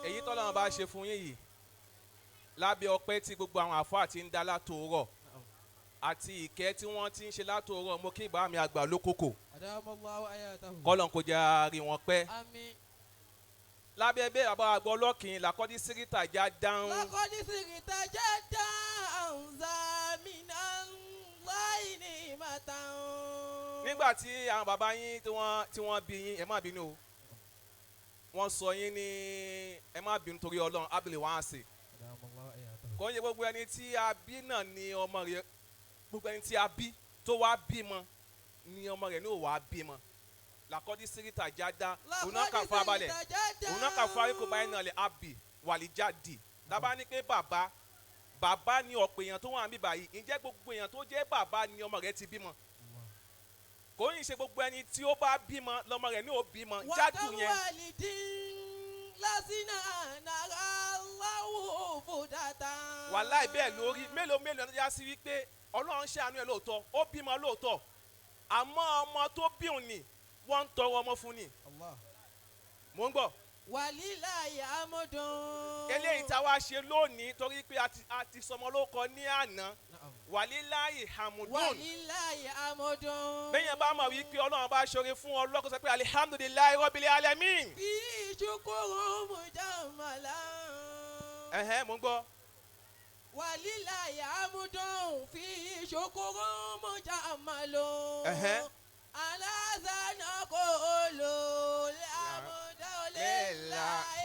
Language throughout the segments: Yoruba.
Èyí tọ́lọ́run bá ṣe fún yín yìí lábẹ́ ọpẹ́ tí gbogbo àwọn àfáà ti ń dá látòórọ̀ àti ìkẹ́ tí wọ́n ti ń ṣe látòórọ̀, mo kí ìbá mi àgbà lókòkò. Adamallahu ayatahu. Kọ́lọ́n kò jẹ́ a rí wọn pẹ́. Àmín. Lábẹ́ bẹ́ẹ̀, bàbá àgbà ọlọ́kìn làkọ́dí síríta já dáhùn. Laqad sirta jaddan zaminan láì ní màtàn. Nígbà tí àwọn bàbá yín tí wọ́n bí yín, ẹ má bínú o, wọ́n sọ yín ní, ẹ má bínú torí Ọlọ́run, Abdul Wasi. Adamallahu ayatahu. Kò ń ṣe gbogbo ẹni tí a bí náà ni ọmọ rẹ̀, gbogbo ẹni tí a bí tó wá bímọ ni ọmọ rẹ̀ ní ò wá bímọ. Làkọ́dí síríta jáda òun náà kà farabalẹ̀, òun náà kà fárí kò báyìí náà lè abi wàlíjáde dábàá ní pé bàbá bàbá ni ọ̀pọ̀ èèyàn tó wà níbí báyìí. Ǹjẹ́ gbogbo èèyàn tó jẹ́ bàbá ni ọmọ rẹ̀ ti bímọ? Kò ń ṣe gbogbo ẹni tí ó bá bímọ lọmọ rẹ̀ ní ò bímọ jádù yẹn. Wàkàwálìdín lásìnà nàrà láwù fúdàtà. Wàláì, bẹ́ẹ̀ lórí. Mélòó mélòó ẹni tó já sí wípé Ọlọ́run ṣàánú ẹ̀ lóòótọ́, ó bímọ lóòótọ́, àmọ́ ọmọ tó bí òun ni wọ́n ń tọrọ ọmọ fún ni. Allah. Mò ń gbọ́. Wàlílà yàmúdùn. Eléyìí tá a wá ṣe lónìí, torí pé a ti sọmọ lóko ní àná, wàlíláyì hamudun. Wàlílà yàmúdùn. Bẹ́yẹn bá mọ̀ wípé Ọlọ́run bá ṣoore fún ọlọ́kọ̀, sọ pé alihamudulilayi rọ́bìlì alamin. Fi ṣukuru mujamala. Ẹ̀hẹ́n, mò ń gbọ́. Wàlílà yàmúdùn fi ṣukuru mujamalo. Ẹ̀hẹ́n. Alásànà kò lò lẹ́àmúdùn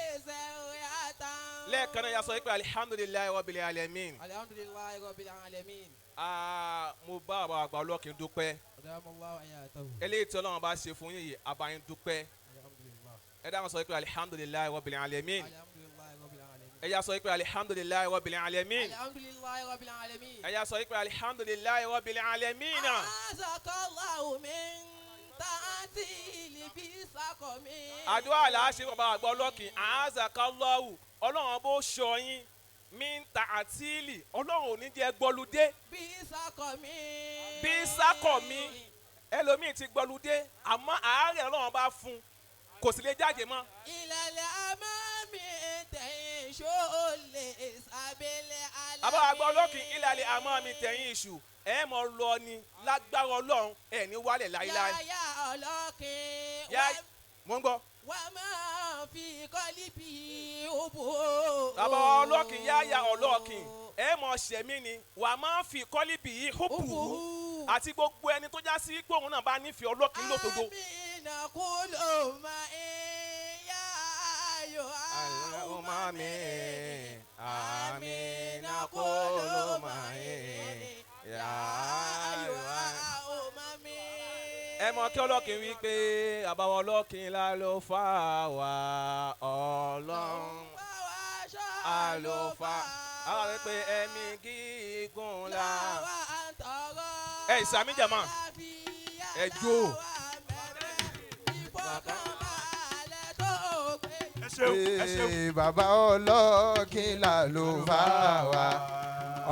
ẹsẹ̀. Lẹ́ẹ̀kan náà, yà sọ wípé alihamudulilayi rọ́bìlì alamin. Alhamdulilayi rabbil alamin. Ah, mo bá àwọn àgbà ọlọ́kìn dúpẹ́. Adamallahu ayatahu. Eléyìí tí Ọlọ́run bá ṣe fún yín yìí, abayín dúpẹ́. Alhamdulillah. Ẹ dáhùn, sọ wípé alihamudulilayi rọ́bìlì alamin. Alhamdulilayi rabbil alamin. Ẹ yà sọ wípé alihamudulilayi rọ́bìlì alamin. Alhamdulilayi rabbil alamin. Ẹ yà sọ wípé alihamudulilayi rọ́bìlì alamin. Azakallahu min ta'ati libi sakọmi. Àdúrà là á ṣe, bàbá àgbà ọlọ́kìn, àázàkálọ́wù, Ọlọ́run bó ṣọ yín mí ń ta àtíìlì, Ọlọ́run ò ní jẹ́ gbọ́ludé. Bí sakọmi. Bí sákọ̀mí. Ẹlòmíì ti gbọ́ludé, àmọ́ àárẹ̀ Ọlọ́run bá fún un, kò sì lè jáde mọ́. Ìlàlẹ̀ àmàmì tẹ̀yìn ṣóòlè sábẹ́lẹ̀ alámi. Àbá àgbà ọlọ́kìn, ìlàlẹ̀ àmọ́ mi tẹ̀yìn iṣu, ẹ̀ mọ̀ lọ ni lágbára Ọlọ́run, ẹ̀ ní wálẹ̀ láíláí. Yáyà ọlọ́kìn. Yá, mò ń gbọ́. Wà máa fi kọ́líbì òbò. Bàbá ọlọ́kìn, yáyà ọlọ́kìn, ẹ̀ mọ̀ ṣẹ̀mí ni wà máa fi kọ́líbì yìí hópù àti gbogbo ẹni tó já sí pé òun náà bá nífẹ̀ẹ́ ọlọ́kìn lódodo. Amina kúlò máa ń yá ayò. Allahumma amin. Amina kúlò máa ń yá ayò. Ẹ mọ kí ọlọ́kìn wí pé àbáwọ̀ ọlọ́kìn la ló fà wá, Ọlọ́run àlùfáà àwọn wí pé ẹ̀mí gígùn la. Ẹ ìsàmì jàmá. Ẹ jó. Ẹ ṣeun, ẹ ṣeun. Ee, bàbá ọlọ́kìn là ló fà wá,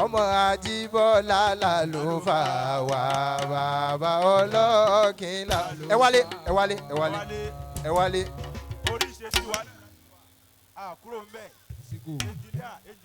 ọmọ Àjíbọ́lá là ló fà wá, bàbá ọlọ́kìn là. Ẹ wálé, ẹ wálé, ẹ wálé, ẹ wálé. Oríṣiríṣi wa a kúrò ń bẹ̀. Engineer, engineer.